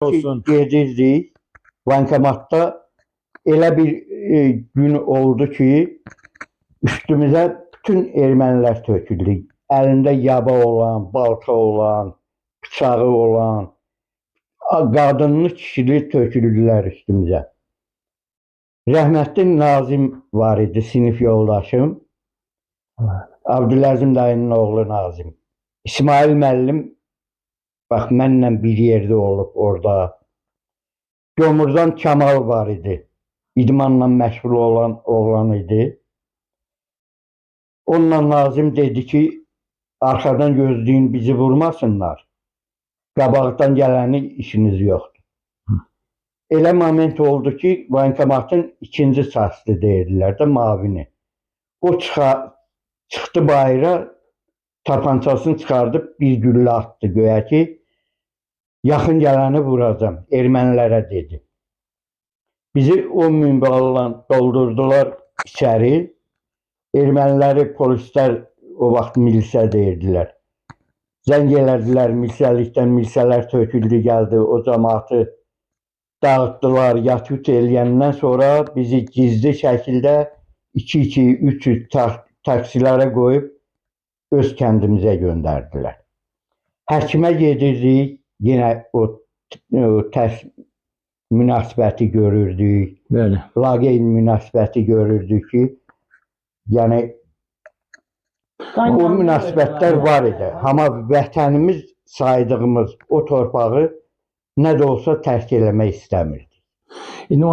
Olsun. Gedirdik bankomatda, elə bir gün oldu ki, üstümüzə bütün ermənilər töküldü. Əlində yaba olan, balta olan, bıçağı olan, qadınlı kişili töküldülər üstümüzə. Rəhmətli Nazim var idi, sinif yoldaşım. Abdüləzim dayının oğlu Nazim. İsmail müəllim, bax, mənlə bir yerdə olub orada. Gömurdan Kamal var idi. İdmanla məşğul olan oğlan idi. Onunla Nazim dedi ki, arxadan gözləyin, bizi vurmasınlar. Qabaqdan gələni işiniz yoxdur. Elə moment oldu ki, bankomatın ikinci çastı deyirdilər də, mavini. O çıxdı bayıra, tapançasını çıxardıb bir güllə atdı göyə ki, yaxın gələni vuracam, ermənilərə dedi. Bizi 10 min balla doldurdular içəri. Erməniləri polislər o vaxt milisə deyirdilər. Zəng elədilər milisəlikdən, milisələr töküldü, gəldi, o cəmaatı dağıtdılar, yatut eləyəndən sonra bizi gizli şəkildə 2-2, 3-3 taksilərə qoyub öz kəndimizə göndərdilər. Həkimə gedirdik, yenə o tərs münasibəti görürdük. Bəli. Laqeyd münasibəti görürdük ki, yəni o münasibətlər var idi. Amma vətənimiz saydığımız o torpağı nə də olsa tərk eləmək istəmirdik. İndi